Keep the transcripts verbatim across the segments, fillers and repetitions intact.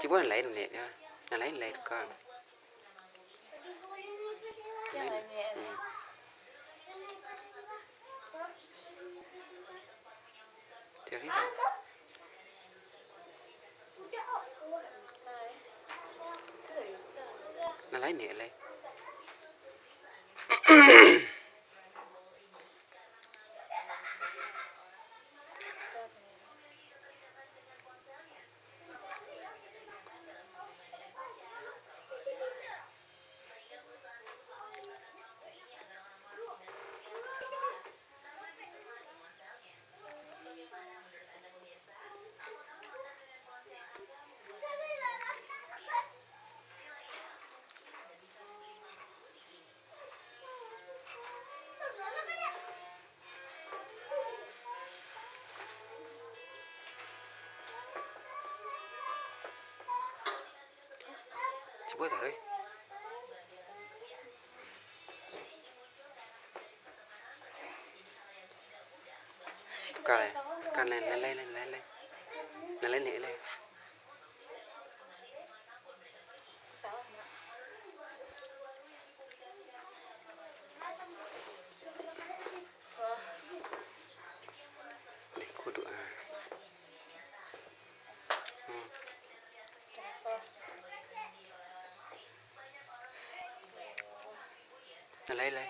Cubo nan lain, Nek, yo. Nan lain, lain kan. Nan lain. Hmm. Cari lah. Nan lain, Nek, lain. Cubo taruih. Bukan, eh. Bukan, lain, lain, lain, lain, lain, lain. Lain, lain, lain, lain. Deh, kudu, ah. Hmm. Nah, lai, lai.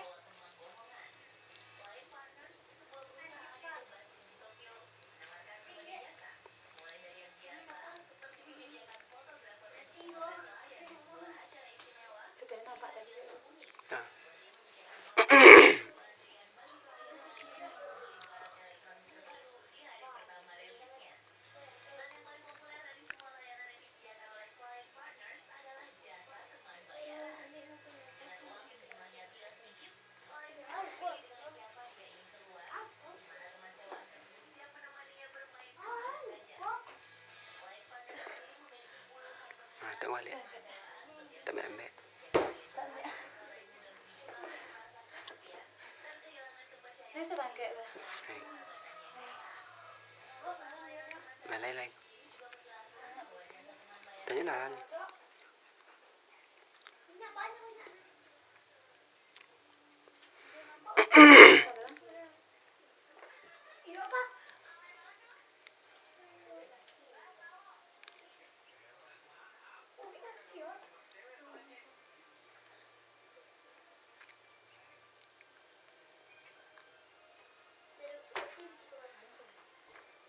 Nah. Ah, tak balik. Tak balik. Lai, lai, lai. Tanyo lah.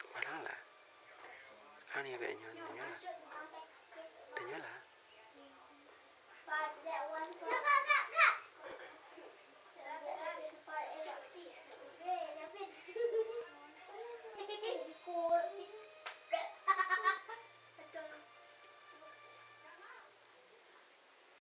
Malah lah. Ani abeknyo.